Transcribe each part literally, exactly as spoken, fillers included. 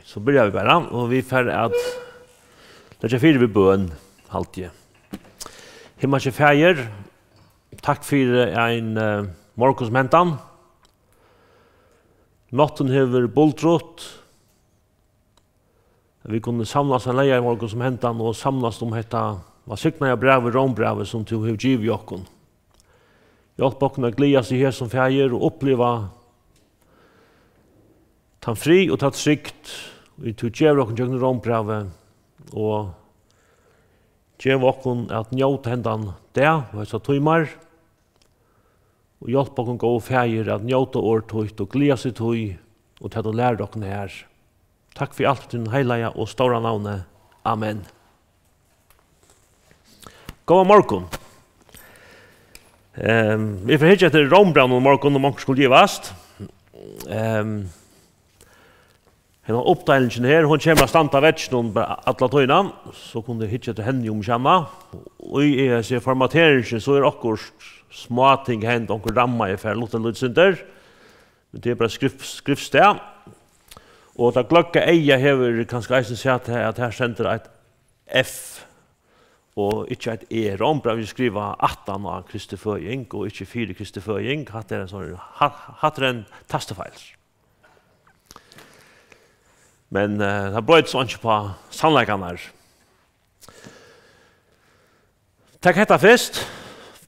So byrja vit bara, og vit fara at leggja fyri við bøn, haldi eg. Himmalski Faðir, takk fyri ein, eh, morgun sum hendan. Náttin hevur buldrut. Vit kunnu samlast ein leygarmorgun sum hendan og samlast um hetta vælsignaða brævið, Rómbrævið, sum tú hevur givið okkum. Hjálp okkum at gleðast í hesum, Faðir, og uppliva tann frið og ta trygd, ið tú gevur okkum gjøgnum Rómbrævið, og gev okkum at njóta hendan dag og hesar tímar, og hjálp okkum, góði Faðir, at njóta orð títt og gleðast í tí og tað, tú lærir okkum her. Takk fyri alt í tínum heilaga og stóra navni. Amen. Góðan morgun. Ehm, vit fara at hyggja eftir Rómbrævinum í morgun, um onkur skuldi ivast. Ehm, Henda uppdeilingin her, hon kemur at standa á vegginum bara alla tíðina, so kunnu tit hyggja eftir henni um sjónina. Og í hesi formateringini, so er okkurt smáting hent, onkur ramma er farin, luktar lítið sindur. Men tað er bara skrift-, skriftstað. Og tað gløgga eygað hevur kanska eisini sæð tað, at her stendur eitt F, og ikki eitt E. Rómbrævið skriva aftan á Kristi føðing, og ikki fyri Kristi føðing. Hatta er ein sånn, ha-, hatta er ein tastafeil. Men, eh, tað broytir so einki upp á sannleikarnar. Tak hetta fyrst,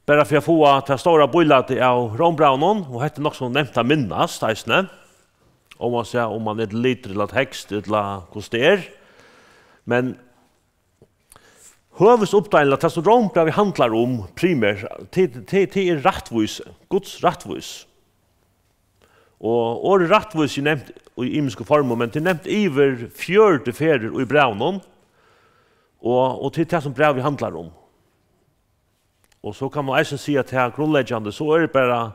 bara fyri at fáa tað stóra bílætið av Rómbrævinum, og hetta er nokk so nemt at minnast eisini, óansæð um man er til litir ella tekst, ella hvussu tað er. Men høvuðsuppdeilingin, tað sum Rómbrævið handlar um primært, tað, tað, tað er rættvísi, Guds rættvísi. Og orðið rættvísi er nevnt í ymisku formum, men tað er nevnt yvir fjøruti ferðir í brævinum, og, og tað er tað, sum brævið handlar um. Og so kann man eisini siga, at tað grundleggjandi, so er bara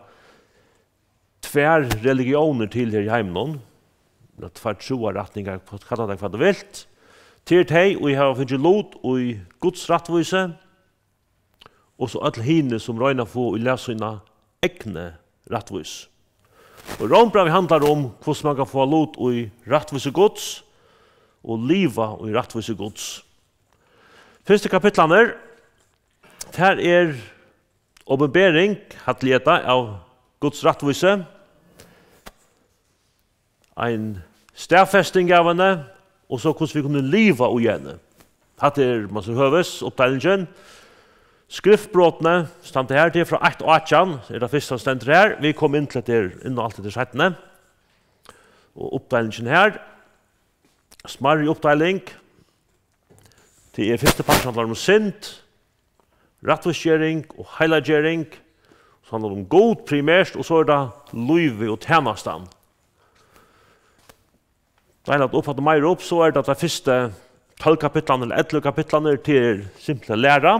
tvær religiónir til her í heiminum, ella tvær trúarrætningar, hvat, kalla tað hvat tú vilt. Tað eru tey, ið hava fingið lut í Guds rættvísi, og so øll hini, sum royna at fáa í lag sína egnu rættvísi. Og Rómbrævið handlar um, hvussu man kann fáa lut í rættvísi Guds og liva í rættvísi Guds. Fyrstu kapitlarnir, tað er opinbering, hallelujah, av Guds rættvísi, ein staðfesting av henni, og so hvussu vit kunnu liva í henni. Hatta er, man sær, høvuðsuppdeilingin. Skriftbrotini standa her, tað er frá eitt átjan, er tað fyrsta, sum stendur her. Vit koma inn til hetta her, inn á alt hetta seinni. Og uppdeilingin her, smærri uppdeiling, tað er fyrsti partur handlar um synd, rættvísgering og heilaggjering, so handlar um Gud primært, og so er tað lívið og tænastan. Deila tað upp, hatta meira upp, so er tað tey fyrstu tólv kapitlarnir, ella ellivu kapitlarnir, tað er simpelthen læra,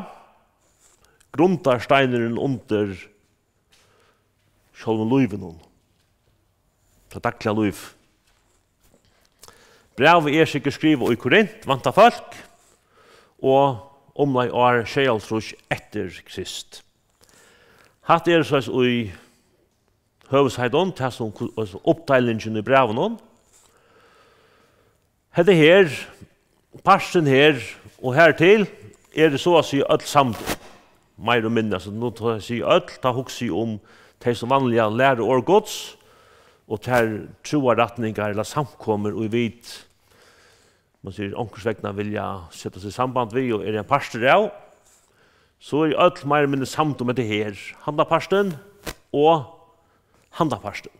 grundarsteinurin undir sjálvum lívinum, tað dagliga lív. Brævið er sikkurt skrivað í Korint, vænta fólk, og umleið ár sjeyoghálvtrýss eftir Krist. Hatta er soleiðis í høvuðsheitum, tað sum ku-, altso uppdeilingin í brævinum. Hetta her, parturin her og hartil eru so at siga øll samd um, meir og minni. Altso, nú tá eg sigi øll, tá hugsi eg um tey, sum vanliga læra orð Guds, og tær trúarrætningar ella samkomur, ið vit, man sigur, onkursvegna vilja seta seg í samband við og eru ein partur av, so eru øll meir og minni samd um hetta her, handan partin og handan partin.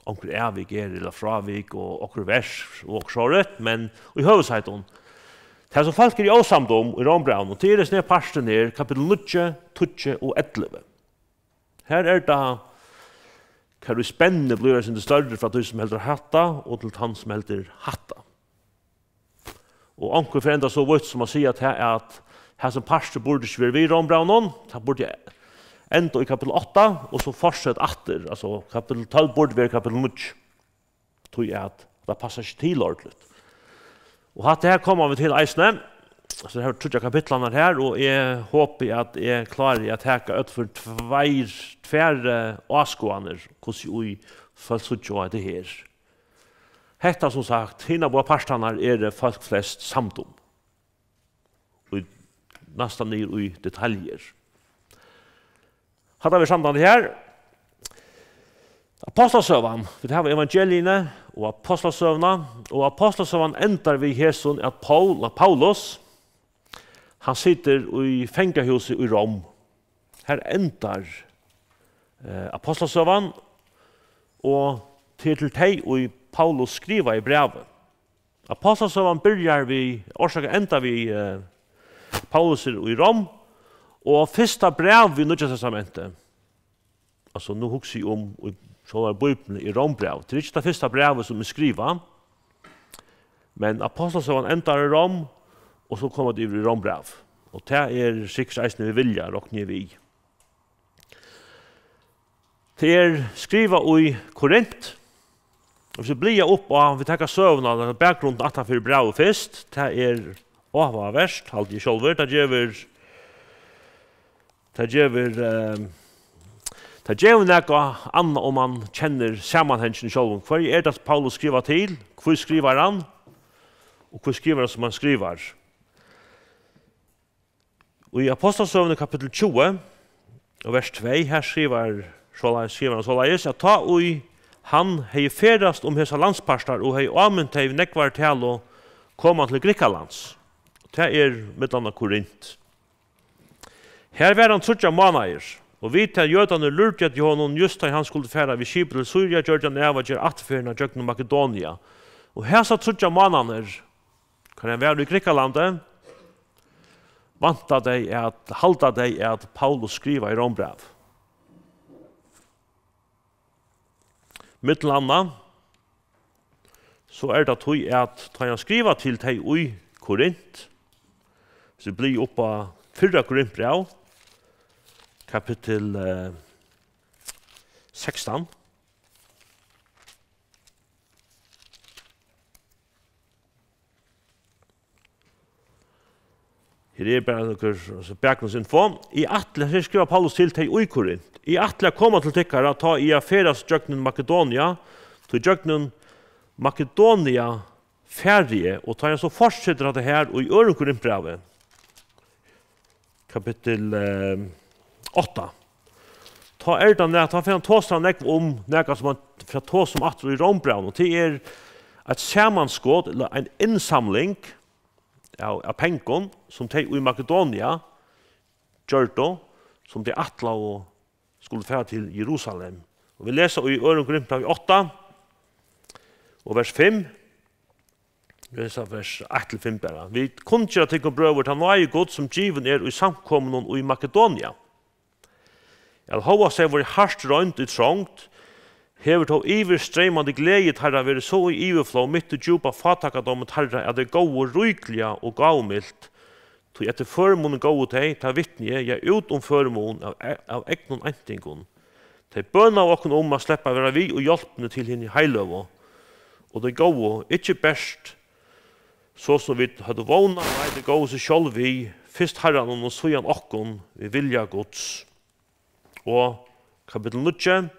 Onkur avvik er, ella frávik, og onkur vers, og onkur sovorðið, men í høvuðsheitum, tað sum fólk eru ósamd um í Rómbrævinum, tað er hesin parturin her, kapittul níggju, tíggju og ellivu. Her er tað, har ið spennið blívur eitt sindur størri frá tí sum heldur hatta og til tann sum heldur hatta. Og onkur fer enda so vítt sum at siga tað, at hesin partur burdi ikki verið við í Rómbrævinum, tað burdi enda í kapittul átta, og so fortsett aftur, altso kapittul tólv burdi verið kapittul níggju, tí at tað passar ikki til ordiligt. Og hatta her koma vit til eisini, so her eru tríggjar kapitlarnar her, og eg hopi, at eg klári at taka øll fyri tveir, tvær, eh, áskoðanir, hvussu ið fólk síggja á hetta her. Hetta, sum sagt, hinar báðar partarnar eru fólk flest samd um. Og næstan niður í detaljur. Hatta verður samdandi her. Ápostlasøgan, vit hava evangeliini og ápostlasøguna, og ápostlasøgan endar við hesum, at Paul, at Paulus, hann situr í fangahúsi í Rom. Har endar, eh, ápostlasøgan, og tað er til tey, ið Paulus skrivaði brævið. Ápostlasøgan byrjar við, orsaka, endar við, eh, Paulus er í Rom, og fyrsta bræv í Nýggja Testamenti. Altso, nú hugsi eg um, í sjálvari Bíbliuni er Rómbræv. Tað er ikki tað fyrsta brævið, sum er skrivað, men ápostlasøgan endar í Rom, og so koma vit yvir í Rómbræv. Og tað er sikkurt eisini við vilja, rokni eg við. Tað er skrivað í Korint. Og vit blaða upp á, vit taka søguna, bakgrunden aftan fyri brævið fyrst. Tað er áhugavert, haldi eg sjálvur. Tað gevur, tað gevur, eh, tað gevur nakað annað, um mann kennir samanhangin í sjálvum. Hvørji er tað, Paulus skrivar til? Hví skrivar hann? Og hví skrivar hann, sum hann skrivar? Í Ápostlasøguni kapittul tjúgu og vers tvey, her skrivar soleiðis, skrivar hann soleiðis, at tá ið hann hevði ferðast um hesar landspartar og hevði ámint tey við nógvari talu, kom hann til Grikkalands. Tað er millum annað Korint. Her var hann tríggjar mánaðir, og við tað jødarnir lúrdu eftir honum, júst tá ið hann skuldi fara við skipi til Sýria, gjørdi hann av at gera afturferðina gjøgnum Makedonia. Og hesar tríggjar mánaðirnar, hvar hann var í Grikkalandi, vænta tey at, halda tey at Paulus skrivaði Rómbræv. Millum annað, so er tað tí, at tá hann skrivar til tey í Korint, so blaða upp á fyrra Korintbræv, kapittul, eh, sekstan. Her er bara nøkur, altso, bakgrunnsinfo. Eg ætli, her skrivar Paulus til tey í Korint. Eg ætli at koma til tykkara, tá eg havi ferðast gjøgnum Makedonia, tí gjøgnum Makedonia fari eg, og tá eg so fortsetur hatta her í øðrum Korintbrævi, kapittul, eh, átta. Tá er tað nær, tá fer hann tosa nógv um nakað, sum hann fer at tosa um aftur í Rómbrævinum. Tað er eitt samanskot, ella ein innsamling av, av pengum, sum tey í Makedonia gjørdu, sum tey ætlaðu skuldi fara til Jerusalem. Og vit lesa í øðrum Korintbrævi átta og vers fimm. Vit lesa vers eitt til fimm bara. Vit kunngera tykkum, brøður, ta náði Guds, sum givin er í samkomunum í Makedonia. At hóast tey vóru hart roynd í trongd, hevur tó yvirstreymandi gleði teirra verið so í yvirflóð mitt í djúpa fátækadómi teirra, at tey góvu ríkliga og gávumilt, tí eftir førimuni góvu tey, tað vitni eg, ja, út um førimun av, av egnum eintingum. Tey bønaðu okkum um at sleppa at vera við í hjálpini til hini heiløgu, og tey góvu ikki bert so sum vit høvdu vónað, nei, tey góvu seg sjálv við, fyrst Harranum og síðan okkum við vilja Guds. Og kapittul níggju,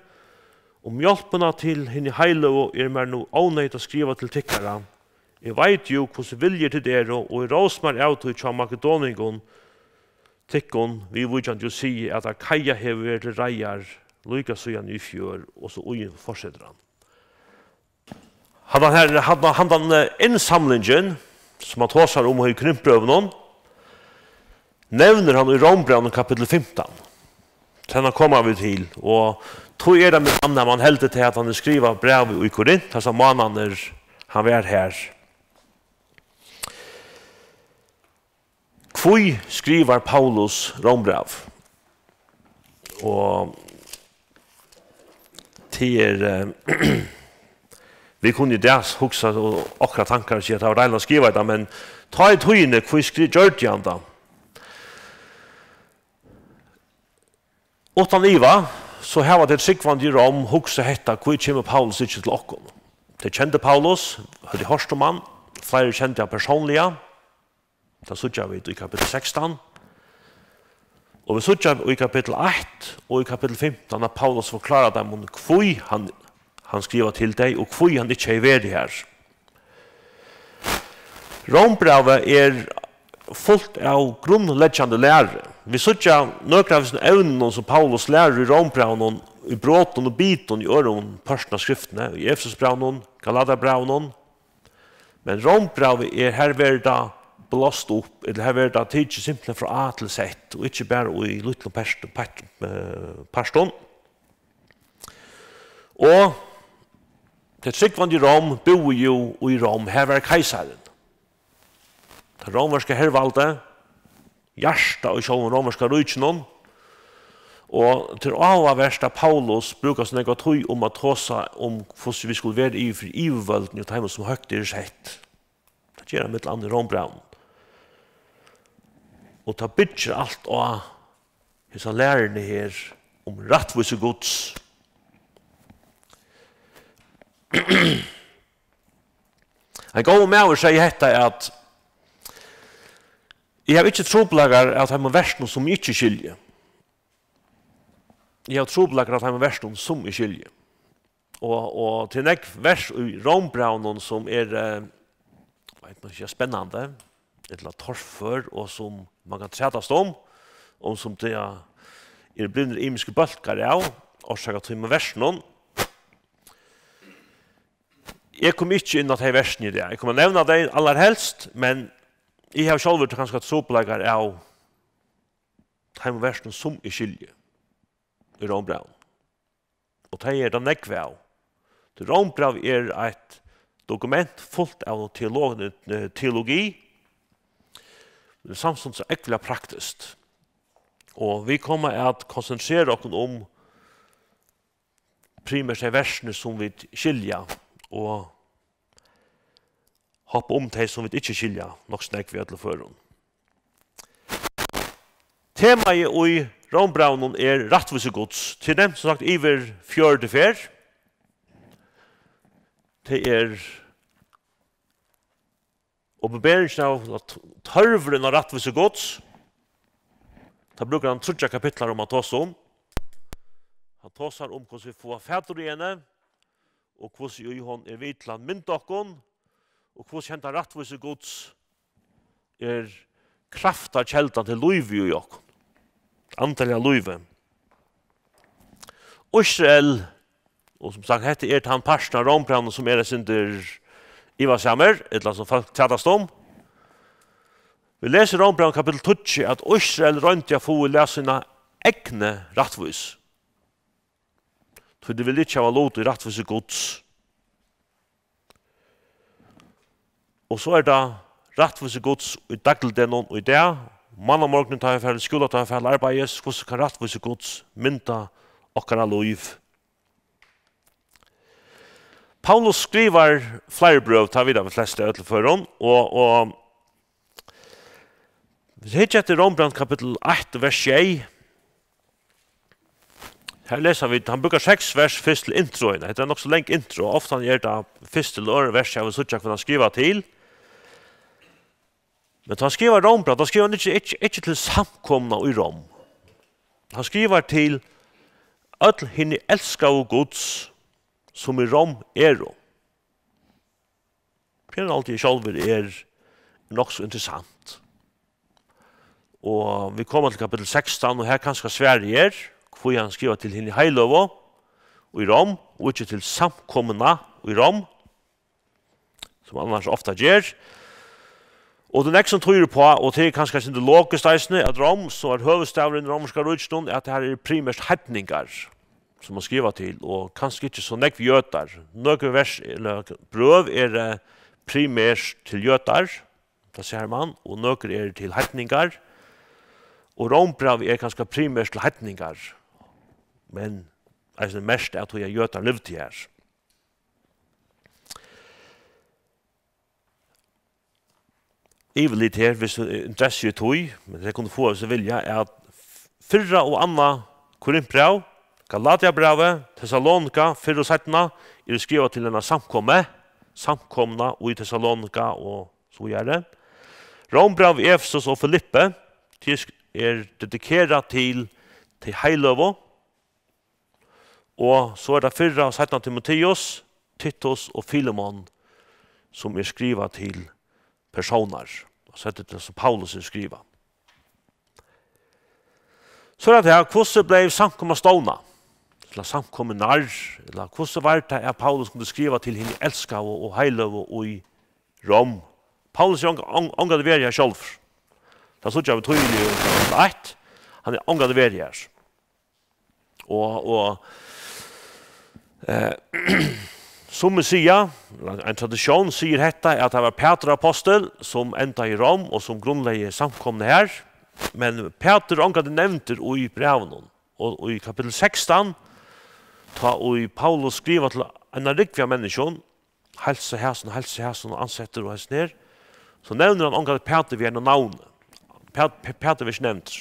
um hjálpina til hini heiløgu er mær nú óneyðugt at skriva til tykkara. Eg veit jú, hvussu viljir tit eru, og eg rósi mær av tí hjá makedoningum, tykkum viðvíkjandi, og sigi, at Akaia hevur verið til reiðar líka síðan í fjør, og so í fortsetir hann. Handan her, handan, handan, eh, innsamlingin, sum hann tosar um í Korintbrøvunum, nevnir hann í Rómbrævinum kapittul fimtan. Hana koma vit til, og tí er tað millum annað, man heldur til, at hann skrivar brævið í Korint, hesar mánaðirnar hann var her. Hví skrivar Paulus Rómbræv? Og tað er, eh, vit kunnu í dag hugsa og okkara tankar og siga, at tað var deiligt at skriva hetta, men tá í tíðini, hví skri-, gjørdi hann tað? Uttan iva, so hava tey trúgvandi í Rom hugsað hetta, hví kemur Paulus ikki til okkum? Tey kendu Paulus, høvdu hoyrt um hann, fleiri kendu hann persónliga. Tað síggja vit í kapittul sekstan. Og vit síggja í kapittul eitt og í kapittul fimtan, at Paulus forklárar teimum, hví hann, hann skrivar til tey, og hví hann ikki hevði verið har. Rómbrævið er fult av grundleggjandi læru. Vit síggja nøkur av hesum evnunum, sum Paulus lærir í Rómbrævinum, í brotum og bitum í øðrum pørtum av skriftini, í Efesusbrævinum, Galatiabrævinum. Men Rómbrævið er, har verður tað blást upp, ella har verður tað tikið simpulthen frá A til Z, og ikki bara í lítlum pert-, pert-, eh, partum. Og tey trúgvandi í Róm búðu jú í Róm, har var keisarin. Tað rómverska hervaldið, hjartað í sjálvum rómverska ríkinum, og tað er áhugavert, at Paulus brúkar so nógva tíð um at tosa um, hvussu vit skulu vera yvir fyri yvirvøldini og teimum, sum høgt eru sett. Tað ger hann millum annað í Rómbrævinum. Og tað byggir alt á hesa læruni her um rættvísi Guds. Ein góður maður segði hetta, at: "Eg havi ikki trupulleikar av teimum versunum, sum eg ikki skilji. Eg havi trupulleikar av teimum versunum, sum eg skilji." Og, og til nógv vers í Rómbrævinum, sum er, eh, veit man ikki, spennandi, ella torfør, og sum man kann trætast um, og sum tað er blivnir ymiskir bólkar av, orsakað av tí versunum. Eg komi ikki inn á tey versini í dag. Eg komi at nevna tey allarhelst, men eg havi sjálvur kanska trupulleikar av teimum versunum, sum eg skilji í Rómbrævinum. Og tey er tað nógv av. Tí Rómbrævið er eitt dokument fult av teolog-, eh, teologi, men samstundis er ógvuliga praktiskt. Og vit koma at konsentrera okkum um primært tey versini, sum vit skilja, og hoppa um tey, sum vit ikki skilja, nokk so nógv í øllum førum. Temaið í Rómbrævinum er rættvísi Guds. Tað er nevnt, sum sagt, yvir fjøruti ferð. Tað er opinberingin av, at tørvurin á rættvísi Guds. Tað brúkar hann tríggjar kapitlar um at tosa um. Hann tosar um, hvussu vit fáa fatur í henni, og hvussu í hon er við til at mynda okkum, og hvussu henda rættvísi Guds er kraftarkeldan til lívið í okkum, andaliga lívið. Ísrael, og sum sagt, hetta er tann partin av Rómbrævinum, sum er eitt sindur ivasamur, ella sum fólk trætast um. Vit lesa í Rómbrævinum kapittul tíggju, at Ísrael royndi at fáa í lag sína egnu rættvísi. Tí tey vildu ikki hava lut í rættvísi Guds. Og so er tað rættvísi Guds í dagligdegnum í dag, mánamorgunin, tá vit fara til skúla, tá vit fara til arbeiðis, hvussu kann rættvísi Guds mynda okkara lív? Paulus skrivar fleiri brøv, tað vita vit flestu í øllum førum, og, og vit hyggja eftir Rómbrævinum kapittul eitt, vers sjey. Her lesa vit, hann brúkar seks vers fyrst til introina. Hetta er nokk so long intro, ofta er tað fyrst til øðrum vers, eg vil síggja, hvønn hann skrivar til. Men tá hann skrivar Rómbræv, tá skrivar hann ikki, ikki, ikki til samkomuna í Róm. Hann skrivar til øll hini elskaðu Guds, sum í Róm eru. Generelt í sjálvum er nokk so interessant. Og vit koma til kapittul sekstan, og her kanska svarið er, hví hann skrivar til hini heiløgu í Róm, og ikki til samkomuna í Róm, sum hann annars ofta ger. Og tað er nógv sum týðir uppá, og tað er kanska eitt sindur logiskt eisini, at Róm, sum er høvuðsstaðurin í rómverska ríkinum, at her eru primært heidningar, sum hann skrivar til, og kanska ikki so nógv jødar. Nøkur vers, ella brøv, eru primært til jødar, tað sær mann, og nøkur eru til heidningar, og Rómbrævið er kanska primært til heidningar, men eisini merkt av tí at jødar livdu her. Yvirlit her, hvis tú er interesseret í tí, men tey kunnu fáa, hvis tey vilja, er at fyrra og annað Korintbræv, Galatiabrævið, Tessalonika, fyrra og seinna, eru skrivað til eina samkomu, samkomuna í Tessalonika og so víðari. Rómbræv, Efesus og Filippi, tey sk-, er dedikerað til tey heiløgu, og so er tað fyrra og seinna Timoteus, Titus og Filemon, sum er skrivað til persónar. Og so hetta er tað, sum Paulus hevur skrivað. So er tað her, hvussu bleiv samkoma stovnað? Ella samkomurnar, ella hvussu var tað, at Paulus kundi skriva til hini elskaðu og heiløgu í Rom? Paulus er onga-, ong-, ongantíð verið her sjálvur. Tað síggja vit týðiliga í eitt. Hann er ongantíð verið her. Og, og, eh, summi siga, ein tradisjón sigur hetta, at tað var Pætur apostul, sum endaði í Rom og sum grundlegði samkomuna her. Men Pætur er ongantíð nevndur í brævinum. Og, og í kapittul sekstan, tá ið Paulus skrivar til eina rúgvu av menniskjum, heilsa hasum, heilsa hasum og ansettur og hesin her, so nevnir hann ongantíð Pætur við einum navni. Pæ-, Pæ-, Pætur verður ikki nevndur.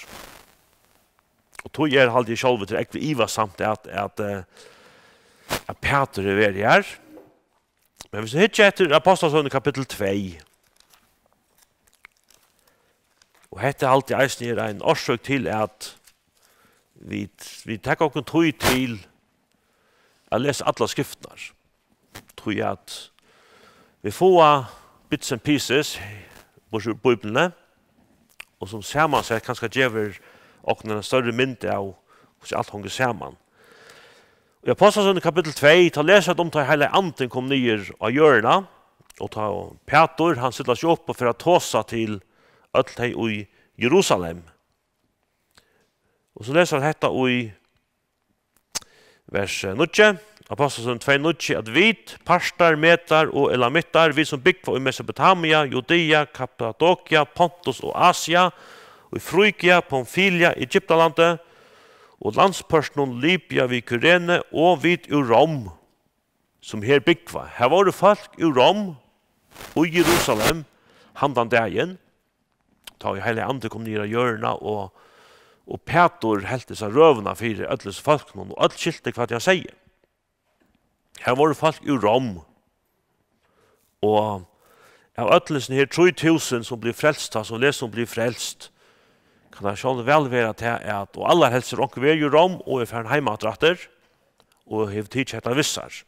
Og tí er, haldi eg sjálvur, tað er ógvuliga ivasamt at, at, eh, at Pætur hevur verið her. Men viss tú hyggja eftir Apostlasøguni kapittul tvey, og hetta haldi eg eisini er ein orsøk til, at vit, vit taka okkum tíð til at lesa allar skriftirnar. Tí at vit fáa bits and pieces, burtur úr Bíbliuni, og sum samansett kanska gevur okkum eina størri mynd av, hvussu alt hongur saman. Í Apostlasøguni kapittul tvey, tá lesa vit um, tá Heilagi Andin kom niður á jørðina, og tá Pætur, hann stillar seg upp og fer at tosa til øll tey í Jerusalem. Og so lesa vit hetta í vers, eh, níggju, Apostlasøguni tvey níggju, at vit, partar, metar og elamittar, vit sum búgva í Mesopotamia, Judea, Kappadokia, Pontus og Asia, í Frígia, Pamfylia, Egyptalandi, og landspørtunum Libya við Kyrene, og vit úr Rom, sum her búgva. Her vóru fólk úr Rom, í Jerusalem, handan dagin, tá ið Heilagi Andi kom niður á jørðina, og, og Pætur helt hesa røðuna fyri øllum fólkunum, og øll skiltu, hvat hann segði. Her vóru fólk úr Rom, og av øllum hesum her trý túsund, sum blivu frelst, tá sum lesa, sum blivu frelst, kann tað sjálvandi væl vera tað, at, og allarhelst er onkur verið í Rom og er farin heim aftur, og hevur tikið hetta við sær.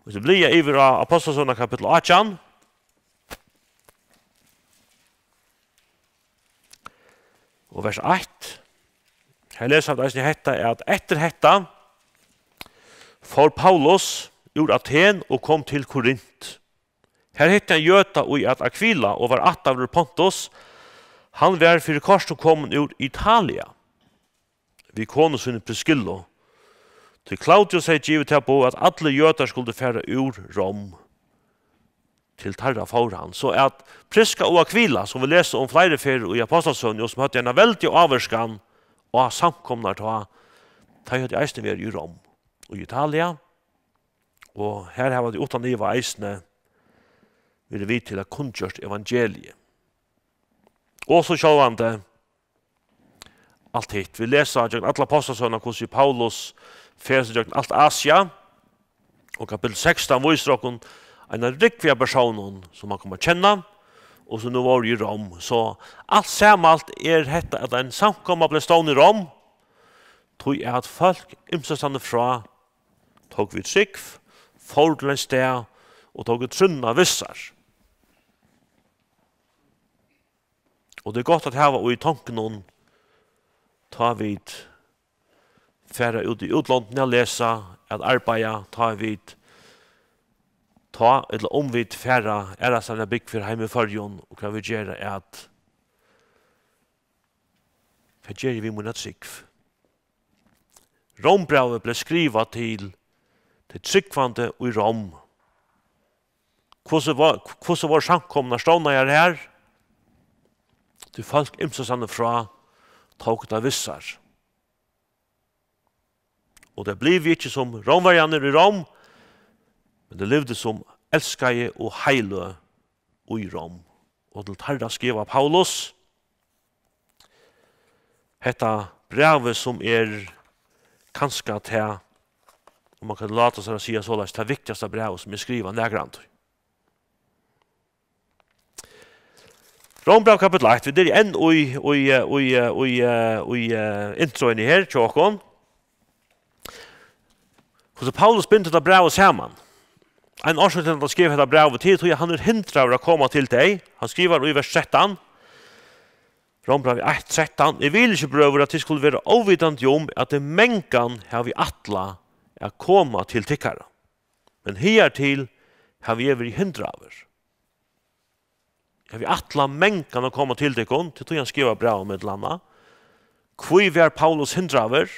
Og so blíva yvir á Apostlasøguna kapittul átjan, og vers eitt. Her lesa vit eisini hetta, at eftir hetta fór Paulus úr Aten og kom til Korint. Her hitti hann jøda, ið æt Akvila og var ættaður úr Pontus. Hann var fyri kortum komin úr Italia við konu síni Priskillu. Tí Klaudius hevði givið tað boð, at allir jødar skuldu fara úr Rom. Til teirra fór hann. So at Priska og Akvila, sum vit lesa um fleiri ferðir í Apostlasøguni, og sum høvdu eina veldiga ávirkan á samkomurnar tá, tey høvdu eisini verið í Rom og í Italia, og her hava tey uttan iva eisini verið við til at kunngjørt evangeliið. Og so sjálvandi alt hitt. Vit lesa gjøgnum alla Apostlasøguna, hvussu Paulus fer seg gjøgnum alt Asia, og kapittul sekstan vísir okkum eina rúgvu av persónum, sum hann kom at kenna, og sum nú vóru í Rom. So alt samalt er hetta, at ein samkoma bleiv stovnað í Rom, tí at fólk ymsastaðni frá tóku við trúgv, fóru til ein stað og tóku trúnna við sær. Og tað er gott at hava í tonkunum, tá vit fara út í útlondini at lesa, at arbeiða, tá vit, tá ella um vit fara aðrastaðni at búgva her heima í Føroyum, og hvat vit gera, at hvat geri eg við mína trúgv? Rómbrævið bleiv skrivað til tey trúgvandi í Rom. Hvussu var, hvussu vóru samkomurnar stovnaðar her? Tí fólk ymsastaðni frá tóku tað við sær. Og tey blivu ikki sum rómverjarnir í Rom, men tey livdu sum elskaði og heiløg í Rom. Og til teirra skrivar Paulus hetta brævið, sum er kanska tað, um man kann láta sær at siga soleiðis, tað viktigasta brævið, sum er skrivað nakrantíð. Rómbræv kapittul eitt, vit eru enn í, í, í, í, í, í, eh, introini her hjá okkum. Hvussu Paulus bindur tað brævið saman. ein orsøk til, at hann skrev hetta brævið, til, tí hann er hindraður at koma til tey. Hann skrivar í vers trettan, Rómbrævið eitt trettan: "Eg vil ikki, brøður, at tit skulu vera óvitandi um, at eg mangan havi ætlað at koma til tykkara. Men higartil havi eg verið hindraður." Havi ætlað mangan at koma til tykkum, til tí hann skrivar bræv um millum annað. Hví var Paulus hindraður?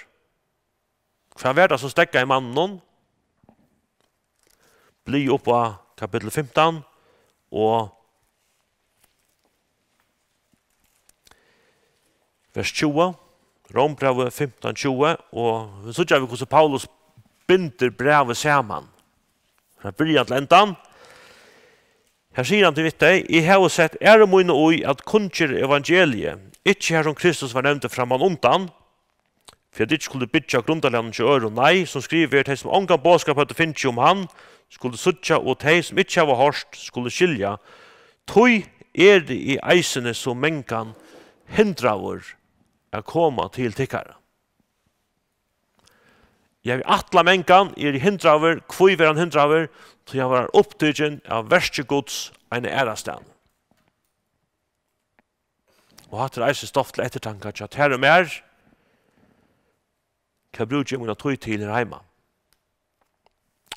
Hvat var tað, sum steðgaði manninum? Blív upp á kapittul fimtan og vers tjúgu. Rómbrævið fimtan tjúgu, og vit síggja, við hvussu Paulus bindur brævið saman. Frá byrjan til endan. Her sigur hann til við tey: "Eg havi sett æru mína í at kunngera evangeliið, ikki har sum Kristus var nevndur framman undan, fyri at ikki skuldi byggja á grundarlagnum hjá øðrum. Nei, sum skrivað er, tey, sum ongan boðskap høvdu fingið um hann, skuldu síggja, og tey, sum ikki hava hoyrt, skuldu skilja. Tí eri eg eisini so mangan hindraður at koma til tykkara." Eg havi ætlað mangan, eg eri hindraður. Hví var hann hindraður? Tí hann var upptikin av verki Guds eina aðrastaðni. Og hatta er eisini stoff til eftirtanka hjá tær og mær. Hvat brúki eg mína tíð til her heima?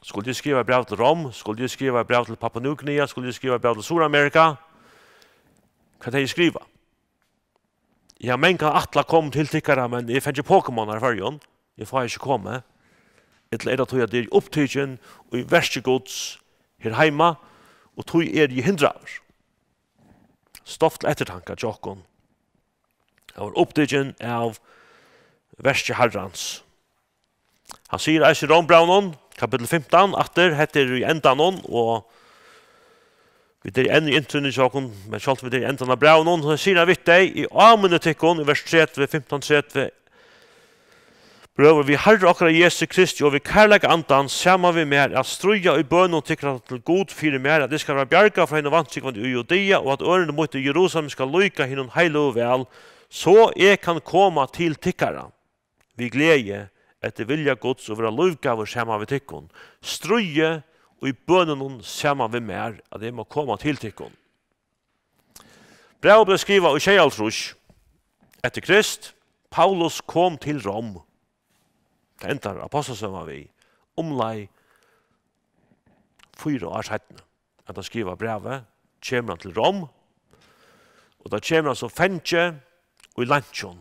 Skuldi eg skriva bræv til Rom? Skuldi eg skriva bræv til Papua Nýgvinea? Skuldi eg skriva bræv til Suðuramerika? Hvat hevði eg skrivað? Eg havi mangan ætlað at koma til tykkara, men eg fengi Pokémon her í Føroyum. Eg fái ikki komið. Ella er tað tí, at eg eri upptikin í verki Guds her heima, og tí eri eg hindraður? Stoff til eftirtanka hjá okkum. Hann var upptikin av verki Harrans. Hann sigur eisini í Rómbrævinum, kapittul fimtan, aftur, hetta er í endanum, og vit eru enn í introini hjá okkum, men sjálvt vit eru í endanum av brævinum, so sigur hann við tey: "Eg áminni tykkum", í vers tretivu, fimtan tretivu: "Brøður, við Harra okkara Jesu Kristi og við kærleika Andans, saman við mær, at stríða í bønum tykkara til Gud fyri mær, at eg skal vera bjargaður frá hinum vantrúgvandi í Judea, og at ørindi mítt í Jerusalem skal líka hinum heiløgu væl, so eg kann koma til tykkara við gleði eftir vilja Guds og vera lívgóður saman við tykkum. Stríðið í bønunum saman við mær, at eg má koma til tykkum." Brævið bleiv skrivað í sjeyoghálvtrýss eftir Krist. Paulus kom til Rom. Tað endar Ápostlasøgan við. Umleið fýra ár seinni, at hann skrivar brævið, kemur hann til Rom, og tá kemur hann so fangi í leinkjum,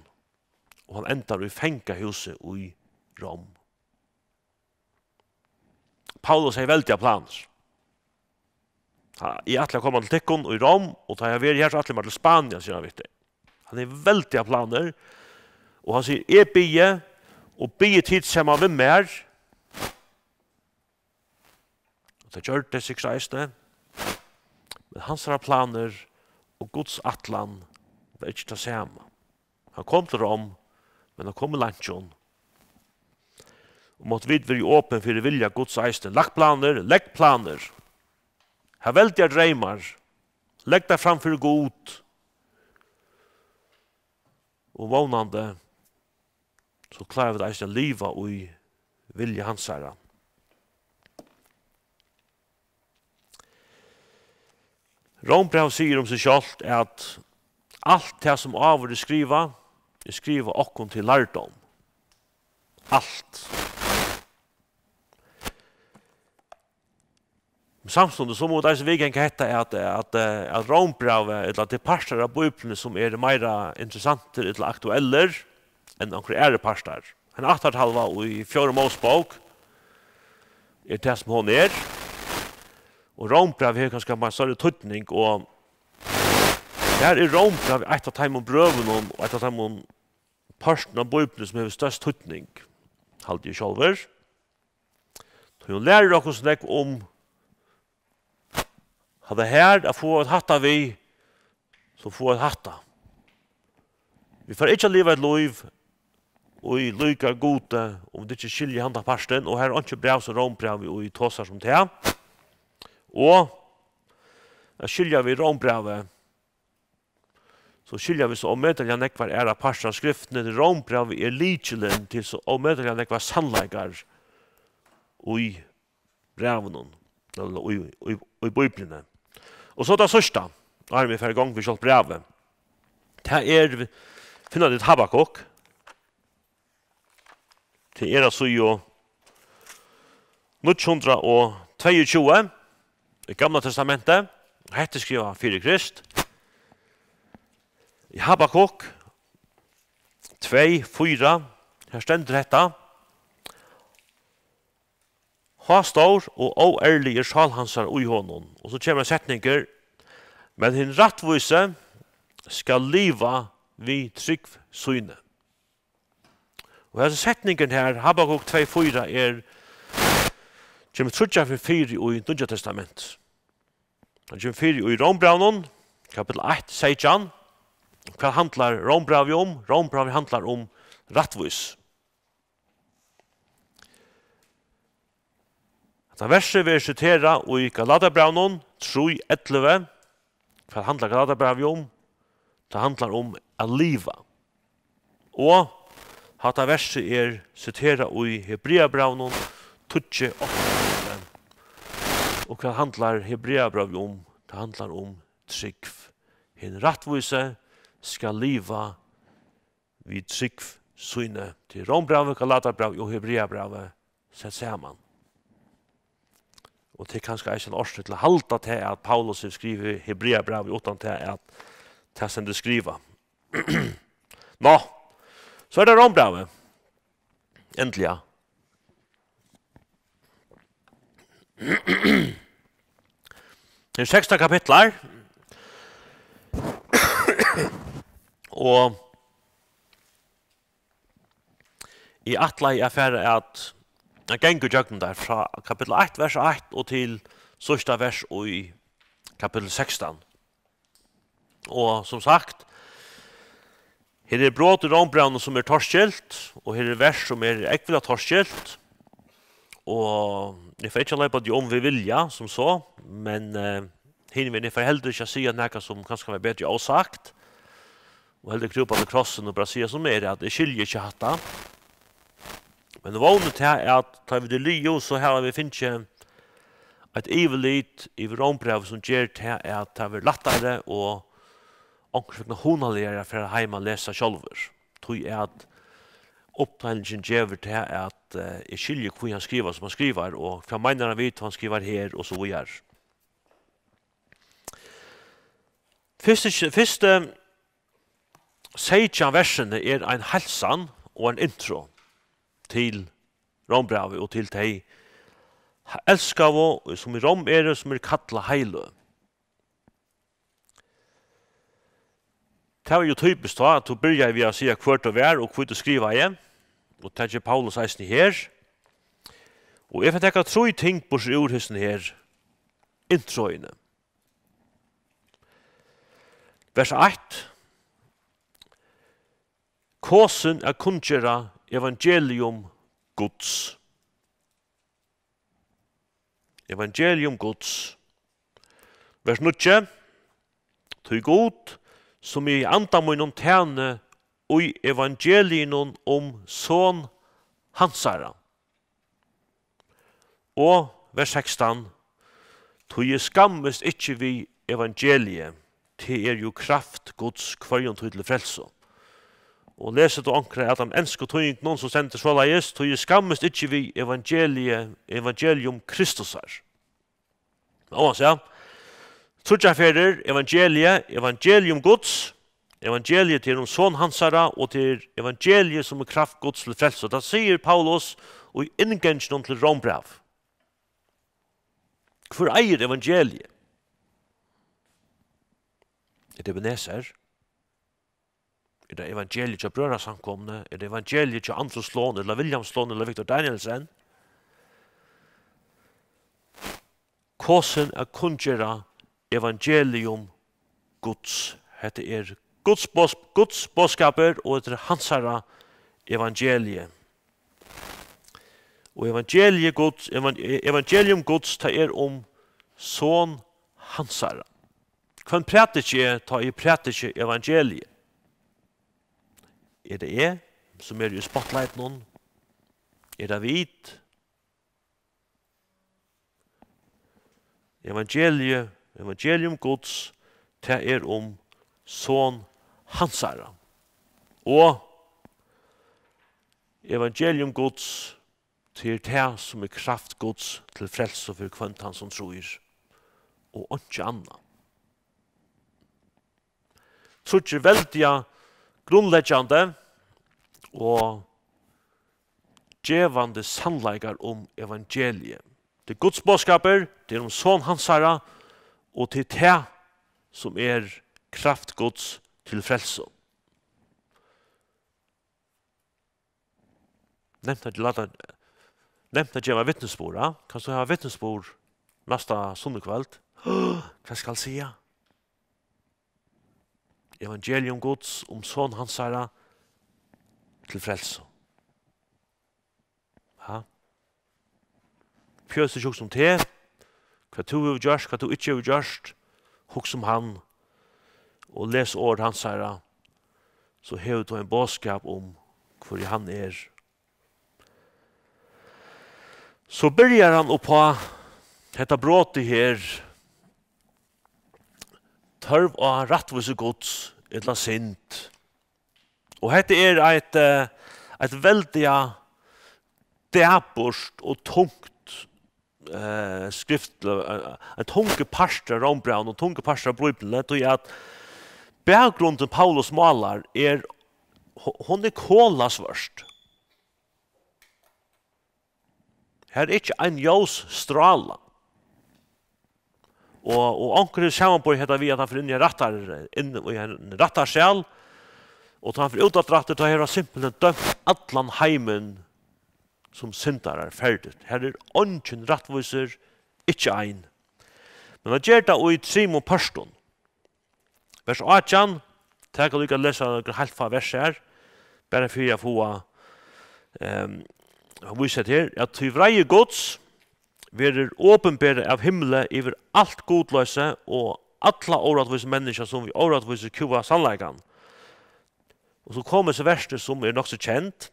og hann endar í fangahúsi í Rom. Paulus hevði veldigar planir. "Ha, eg ætli at koma til tykkum í Rom, og tá eg havi verið her, so ætli eg mær til Spania," sigur hann við tey. Hann hevur veldigar planir, og hann sigur: "Eg biði, og biðið tit saman við mær." Og tað gjørdu tey sikkurt eisini. Men hansara planir og Guds ætlan var ikki tað sama. Hann kom til Rom, men hann kom í leinkjum. Og máttu vit vera opin fyri vilja Guds eisini. Legg planir, legg planir. Hav veldigar dreymar. Legg tær fram fyri Gud. Og vónandi, so klára vit eisini at liva í vilja hansara. Rómbræv sigur um seg sjálvt, at alt tað, sum áður er skrivað, er skrivað okkum til lærdóm. Alt. Men samstundis so mugu vit eisini viðganga hetta, at, at, at Rómbrævið, ella tey partar av Bíbliuni, sum eru meira interessantir ella aktuellir enn onkrir aðrir partar. Ein ættartalva í fjórðu Mósebók er tað, sum hon er. Og Rómbrævið hevur kanska meira størri týdning, og har er Rómbrævið eitt av teimum brøvunum og eitt av teimum pørtum av Bíbliuni, sum hevur størst týdning, haldi eg sjálvur. Tí hon lærir okkum so nógv um hatta her, at fáa eitt hatta við, so fáa eitt hatta. Vit fara ikki at liva eitt lív, ið líkar Gudi, um vit ikki skilja handan partin, og har er einki bræv sum Rómbrævið, ið tosar sum tað. Og at skilja við Rómbrævið, so skilja vit so ómetaliga nógvar aðrar partar av Skriftini. Rómbrævið er lykilin til so ómetaliga nógvar sannleikar í brævinum. ella í, í, í Bíbliuni. Og so tað síðsta, áðrenn vit fara í gongd við sjálvt brævið. Tað er, finna tit Habakuk. Tað er á síðu níggju hundrað og tveyogtjúgu í Gamla Testamenti. Hetta er skrivað fyri Krist. Í Habakuk tvey fýra, her stendur hetta: Hástór og óærlig er sál hansara í honum. Og so kemur ein setningur: Men hin rættvísi skal liva við trúgv síni. Og hesin setningurin her, Habakuk tvey fýra, er, kemur tríggjar ferðir fyri í Nýggja Testamenti. Hann kemur fyri í Rómbrævinum, kapittul eitt, seytjan. Hvat handlar Rómbrævið um? Rómbrævið handlar um rættvísi. Hetta versið verður siterað í Galatiabrævinum trý ellivu. Hvat handlar Galatiabrævið um? Tað handlar um at liva. Og hatta versið er siterað í Hebreabrævinum tíggju átta. Og hvat handlar Hebreabrævið um? Tað handlar um trúgv. Hin rættvísi skal liva við trúgv síni. Tað er Rómbrævið, Galatiabrævið og Hebreabrævið sett saman. Og tað er kanska eisini ein orsøk til at halda tað, at Paulus hevur skrivað Hebreabrævið, uttan tað, at tað stendur skrivað. Nå, so er tað Rómbrævið. Endiliga. Tað eru sekstan kapitlar. Og eg ætlaði at fara at, at ganga ígjøgnum tær frá kapittul eitt, vers eitt, og til síðsta vers í kapittul sekstan. Og sum sagt, her er brot í Rómbrævinum, sum er torskilt, og her er vers, sum er ógvuliga torskilt. Og eg fari ikki at loypa teg um við vilja, sum so, men, eh, hinvegin, eg fari heldur ikki at siga nakað, sum kanska var betri ósagt. Og heldur krúpa til krossin og bara siga sum er, at eg skilji ikki hatta. Men vónin er tað, at tá vit eru liðug, so hava vit fingið eitt yvirlit yvir Rómbrævið, sum ger tað, at tað verður lættari og onkursvegna hugnaligari at fara heim at lesa sjálvur. Tí at upptalingin gevur tað, at, eh, eg skilji, hví hann skrivar, sum hann skrivar, og hvat meinar hann við, tá hann skrivar her, og so víðari. Fyrstu, fyrstu seytjan versini er ein heilsan og ein intro til Rómbrævið og til tey elskaðu, sum í Róm eru, sum eru kallað heiløg. Tað var jú typiskt tá, at tú byrjaði við at siga, hvør tú var og hví tú skrivaði, og tað ger Paulus eisini her. Og eg fari at taka trý ting burtur úr hesum her introini. Vers eitt. Kosin at kunngera evangelium Guds. Evangelium Guds. Vers níggju. Tí Gud, sum eg í anda mínum tæni í evangeliinum um Son hansara. Og vers sekstan: Tí eg skammist ikki við evangeliið, tað er jú kraft Guds hvørjum tí til frelsu. Og lesur tú onkra av teimum ensku týðingunum, so stendur soleiðis: Tí eg skammist ikki við evangeliið, evangelium Kristusar. Óansæð, tríggjar ferðir evangeliið, evangelium Guds, evangeliið til um Son hansara, og til evangeliið sum er kraft Guds til frelsu. Tað sigur Paulus í innganginum til Rómbræv. Hvør eigur evangeliið? Er tað Ebenezer? Er tað evangeliið hjá Brøðrasamkomuni? Er tað evangeliið hjá Andrus Lund, ella William Lund, ella Victor Danielsen? Kosin at kunngera evangelium Guds. Hetta er Guds bos-, Guds boðskapur, og hetta er hansara evangeliið. Og evangeliið Guds, evan-, evangelium Guds, tað er um Son hansara. Hvønn prædiki eg, tá eg prædiki evangeliið? Er tað eg, sum eri í spotlightinum? Er tað vit? Evangeliið, evangelium Guds, tað er um Son hansara. Og evangelium Guds, tað er tað, sum er kraft Guds til frelsu fyri hvønn tann, sum trýr, og einki annað. Tríggir veldiga grundleggjandi og gevandi sannleikar um evangeliið. Tað er Guds boðskapur, tað er um Son hansara, og tað er tað, sum er kraft Guds til frelsu. Nemt at lata, nemt at geva vitnisburð, ja? Kanst tú hava vitnisburð næsta sunnukvøld? Hvat skal eg siga? Evangelium Guds, um Son hansara, til frelsu. Ha? Fjøst ikki hugsa um teg, hvat tú hevur gjørt, hvat tú ikki hevur gjørt. Hugsa um hann og les orð hansara, so hevur tú ein boðskap um, hvør hann er. So byrjar hann uppá hetta brotið her, tørv á rættvísi Guds, ella synd. Og hetta er eitt, eh, eitt veldiga dapurt og tungt, eh, skrift, eh, ein tungur partur av Rómbrævinum og tungur partur av Bíbliuni, tí at bakgrunden Paulus málar er, ho-, hon er kolasvørt. Her er ikki ein ljós strála. Og, og onkur hevur samanborið hetta við, at hann fer inn í ein rættar-, inn í ein rættarsal, og tá hann fer út aftur, tá hevur hann simpelthen dømt allan heimin sum syndarar ferdigt. Her er eingin rættvísur, ikki ein. Men hann ger tað í trimum pørtum. Vers átjan, tað kann líka lesa nøkur heilt fá vers her, bara fyri at fáa, ehm, vísa hetta her, at tí vreiði Guds verður opinberað av himli yvir alt gudloysi og alla órættvísi menniskja, sum við órættvísi kúga sannleikan. Og so koma hesi versini, sum eru nokk so kend,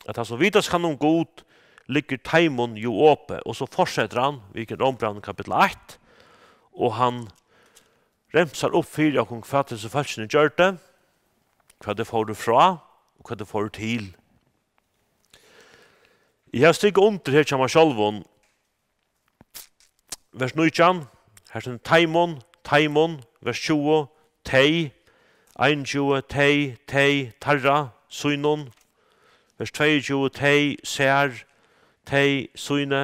at tað, sum vitast kann um Gud, liggur teimum jú opið. Og so fortsetir hann, við Rómbrævinum kapittul eitt, og hann remsar upp fyri okkum, hvat hesi fólkini gjørdu, hvat tey fóru frá, og hvat tey fóru til. Eg havi stikið undir her hjá mær sjálvum, vers nítjan, her stendur teimum, teimum, vers tjúgu, tey, einogtjúgu, tey, tey, teirra, sínum, vers tveyogtjúgu, tey, sær, tey, síni.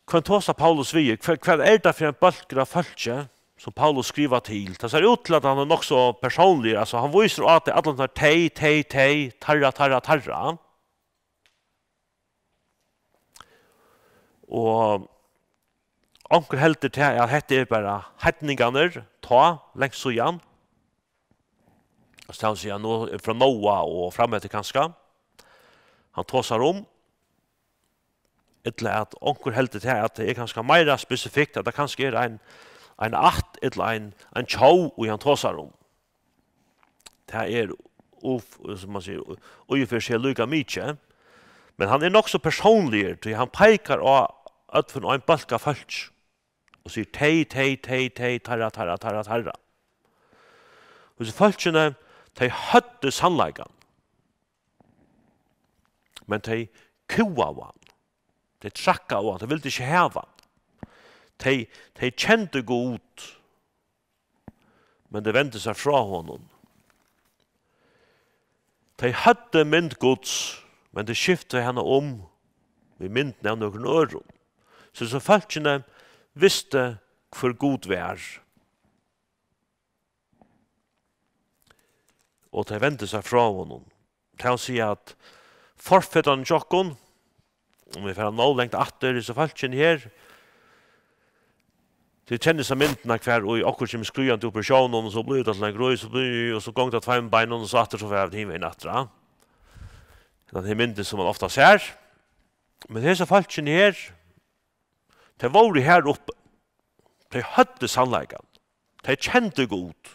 Hvønn tosar Paulus við? Hvat, hvat er tað fyri ein bólkur av fólki, sum Paulus skrivar til? Tað sær út til, at hann er nokk so persónligur, altso, hann vísir á tey, allar tær tey, tey, tey, teirra, teirra, teirra. Og onkur heldur tað, at hetta er bara heidningarnir, tá, langt síðan. Altso, tað vil siga, nú er frá Noa og frameftir kanska. Hann tosar um, ella at onkur heldur tað, at tað er kanska meira spesifikt, at tað kanska er ein, ein ætt ella ein, ein tjóð, ið hann tosar um. Tað er, ov-, sum man sigur, í og fyri seg líka mikið, men hann er nokk so persónligur, tí hann peikar á øll fyri ein bólk av fólki og sigur, tey, tey, tey, tey, teirra, teirra, teirra, teirra. Og hesi fólkini, tey høvdu sannleikan, men tey kúgaðu hann. Tey trakkaðu hann, tey vildu ikki hava hann. Tey, tey kendu Gud, men tey vendu sær frá honum. Tey høvdu mynd Guds, men tey skiftu hana um við myndina av nøkrum øðrum. So, so fólkini vistu, hvør Gud var. Og tey vendu sær frá honum. Tað vil siga, at forfedrarnir hjá okkum, um vit fara nóg langt aftur, hesi fólkini her, tit kenna hesa myndina, hvar ið okkurt kemur skríðandi upp úr sjónum, og so blívur tað til ein grýs, og so blívur, og so gongur tað tveimum beinum, og so aftur, so fara vit hin vegin aftur, ja. Tann her myndin, sum man ofta sær. Men hesi fólkini her, tey vóru her uppi. Tey høvdu sannleikan. Tey kendu Gud.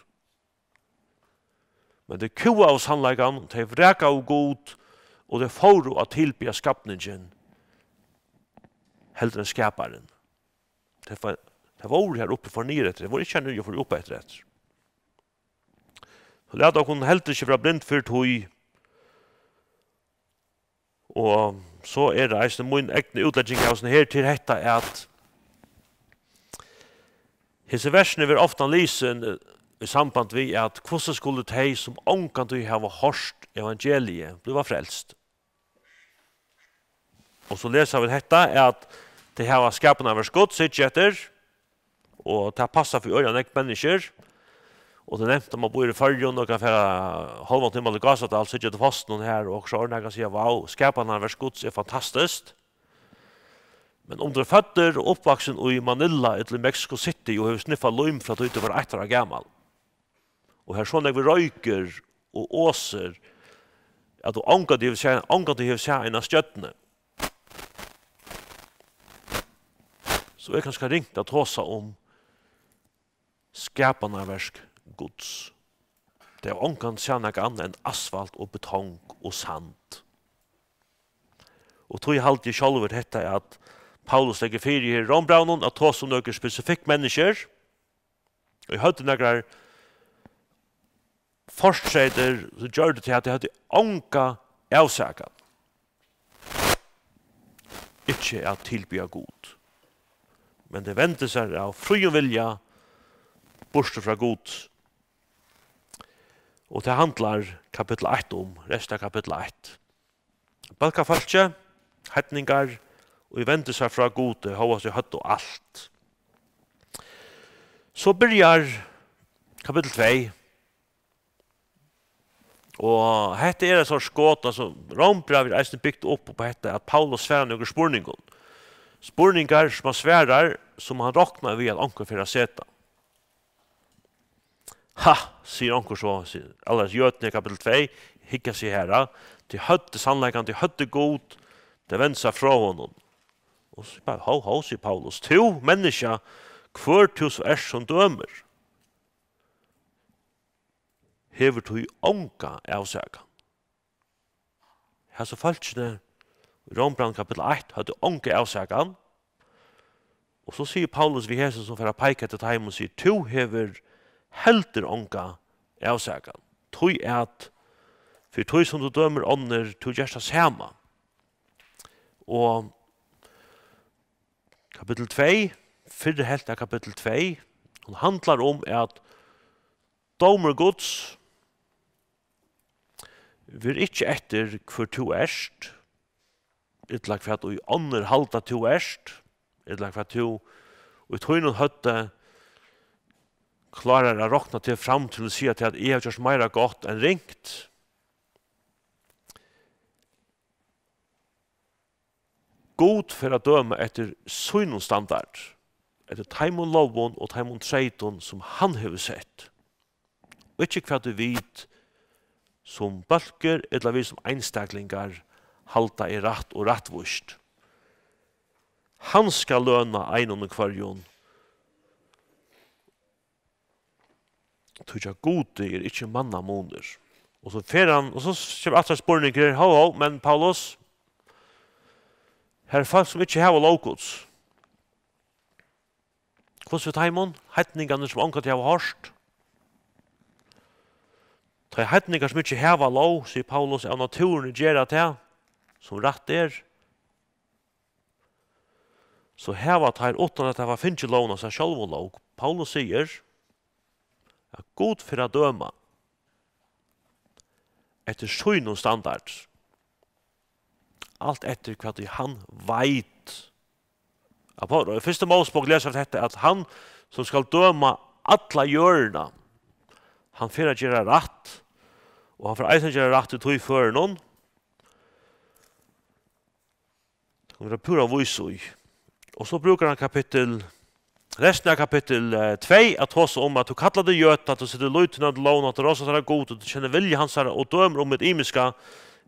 Men tey kúgaðu sannleikan, tey vrakaðu Gud, og tey fóru at tilbiðja skapningin, heldur enn skaparin. Tey fa-, tey vóru har uppi, fóru niður eftir, tey vóru ikki har niðri og fóru upp eftir, eftir. So lat okkum heldur ikki vera blind fyri tí. Og so er tað eisini mín egna útlegging av hesum her til hetta, at hesi versini verða ofta lisin, eh, í samband við, at hvussu skulu tey, sum ongantíð hava hoyrt evangeliið, bliva frelst? Og so lesa vit hetta, at tey hava skapanarverk Guds, hyggja eftir, og tað passar fyri øgiliga nógv menniskjur. Og tað er nemt, at man býr í Føroyum og kann fara hálvan tíma til Gásadal, síggja til fossin her, og so orðnar kann siga: "Vá, skapanarverk Guds er fantastiskt." Men um tú er føddur og uppvaksin í Manila ella í Mexico City og hevur sniffað lím frá tí tú var eitt ára gamal, og har so nógvur roykur og osur, at tú ongantíð hevur sæð, ongantíð hevur sæð eina stjørnu, so er kanska ringt at tosa um skapanarverk Guds. Tey hava ongantíð sæð nakað annað enn asfalt og betong og sand. Og tí haldi eg sjálvur hetta, at Paulus leggur fyri her í Rómbrævinum at tosa um nøkur spesifikk menniskjur, ið høvdu nakrar fortreytir, sum gjørdu tað, at tey høvdu onga avsakan ikki at tilbiðja Gud. Men tey vendu sær av fríum vilja burtur frá Gud. Og tað handlar kapittul eitt um, restin av kapittul eitt. Bólkafólkið, heidningar, ið vendu sær frá Gudi, hóast tey høvdu alt. So byrjar kapittul tvey. Og hetta er eitt sort skot, altso, Rómbrævið er eisini bygt upp upp á hetta, at Paulus svarar nøkrum spurningum. Spurningar, sum hann svarar, sum hann roknar við, at onkur fer at seta. Ha, sigur onkur so, sigur, ella jødarnir, kapittul tvey, hygga seg her, ha. Tey høvdu sannleikan, tey høvdu Gud, tey vendu sær frá honum. Og so bara, "Hó, hó," sigur Paulus, "tú, menniskja, hvør tú so ert, sum dømir, hevur tú onga avsakan." Hasi fólkini í Rómbrævinum kapittul eitt høvdu onga avsakan. Og so sigur Paulus við hesum, sum fer at peika eftir teimum, og sigur: "Tú hevur heldur onga avsakan. Tí at fyri tí, sum tú dømir onnur, tú gert tað sama." Og kapittul tvey, fyrri helvt av kapittul tvey, hon handlar um, at dómur Guds, ver ikki eftir, hvør tú ert, ella hvat ið onnur halda, tú ert, ella hvat tú í tínum høvdi klárar at rokna teg fram til at siga teg, at eg havi gjørt meira gott enn ringt. Gud fer at døma eftir sínum standard, eftir teimum lógum og teimum treytum, sum hann hevur sett, og ikki hvat ið vit sum bólkur ella vit sum einstaklingar halda er rætt og rættvíst. Hann skal løna einum og hvørjum, tí hjá Gudi er ikki mannamunur. Og so fer hann, og so kemur aftur ein spurningur her: "Hó, hó, men Paulus, her eru fólk, sum ikki hava lóg Guds. Hvussu við teimum, heidningarnir, sum ongantíð hava hoyrt?" Tá ið heidningar, sum ikki hava lóg, sigur Paulus, av natúrini gera tað, sum rætt er, so hava teir, uttan at hava fingið lógina, sær sjálvum lóg. Paulus sigur, at Gud fer at døma eftir sínum standard. Alt eftir, hvat ið hann veit. At Pá-, í fyrstu Mósebók lesa vit hetta, at hann, sum skal døma alla jørðina, hann fer at gera rætt, og hann fer eisini at gera rætt í tí førinum. Tað kann vera púra vís í. Og so brúkar hann kapittul, restina av kapittul, eh, tvey at tosa um, at tú kallar teg jøda, at tú setur lit tína til lógina, at tú rosar teirra Gud, og tú kennir vilja hansara og dømir um hitt ymiska,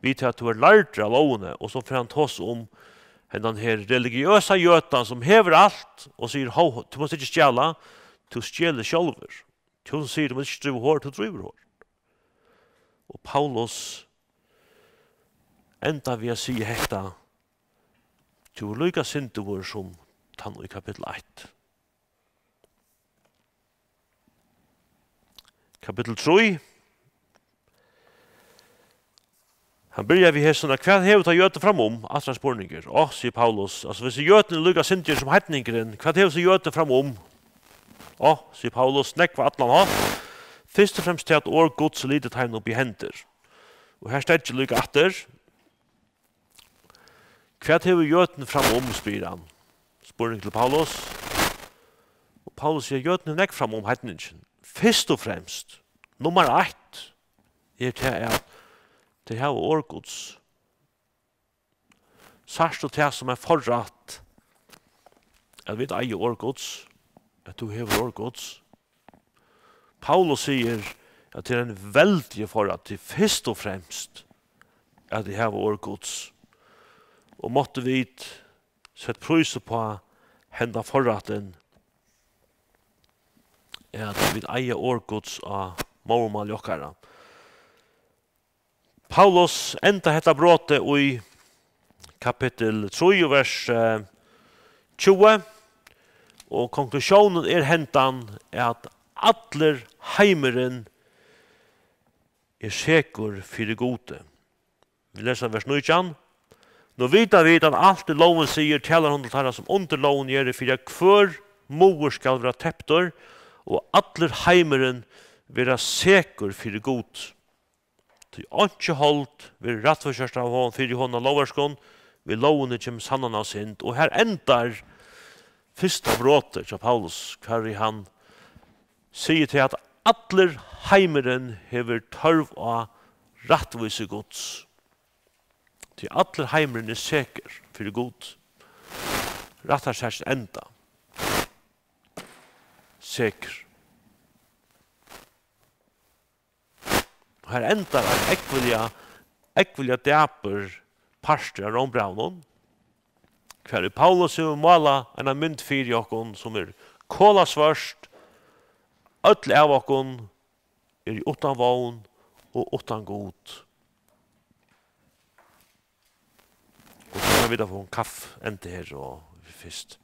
við tað at tú ert lærdur av lógini. Og so fer hann tosa um hendan her religiøsa jødan, sum hevur alt, og sigur: "Hó, hó, tú mást ikki stjala, tú stjelur sjálvur. Tú sum sigur, tú mást ikki dríva hor, tú drívur hor." Og Paulus endar við at siga hetta: Tú ert líka syndigur sum tann í kapittul eitt. Kapittul trý. Hann byrjar við hesum, at hvat hevur tá jødin fram um? Aftur ein spurningur. Á, sigur Paulus, altso, hvis jødin er líka syndigur sum heidningurin, hvat hevur so jødin fram um? Á, sigur Paulus, nógv á allan hátt. Fyrst og fremst tað, at orð Guds er litið teimum upp í hendur. Og her steðgi líka aftur. Hvat hevur jødin fram um, spyr hann. Spurning til Paulus. Og Paulus sigur, jødin hevur nógv fram um heidningin. Fyrst og fremst, nummar eitt, er tað, at tey hava orð Guds. Sært tú tað sum ein forrætt, at vit eiga orð Guds, at tú hevur orð Guds? Paulus sigur, at tað er ein veldigur forrættur, fyrst og fremst, at vit hava orð Guds. Og máttu vit sett prís uppá henda forrættin, at vit eiga orð Guds á móðurmáli okkara. Paulus endar hetta brotið í kapittul trý og vers, eh, tjúgu, og konklusjónin er hendan, at allur heimurin er sekur fyri Gudi. Vit lesa vers nítjan. Nú vita vit, at alt er lógin sigur, talar hon til teirra, sum undir lógini eru, fyri at hvør muður skal vera teptur, og allur heimurin vera sekur fyri Gud. Tí einki hold verður rættvísgjørt av hon-, fyri honum av lógverkum, við lógini kemur sannan av synd. Og her endar fyrsta brotið hjá Paulus, hvar ið hann sigur til, at allur heimurin hevur tørv á rættvísi Guds. Tí allur heimurin er sekur fyri Gud. Rættarsakin enda. Sekur. Her endar ein ógvuliga, ógvuliga dapur partur av Rómbrævinum, hvar ið Paulus hevur málað eina mynd fyri okkum, sum er kolasvørt. Øll av okkum eru uttan vón og uttan Gud. Og so fara vit at fáa ein kaffi, enda her og fyrst.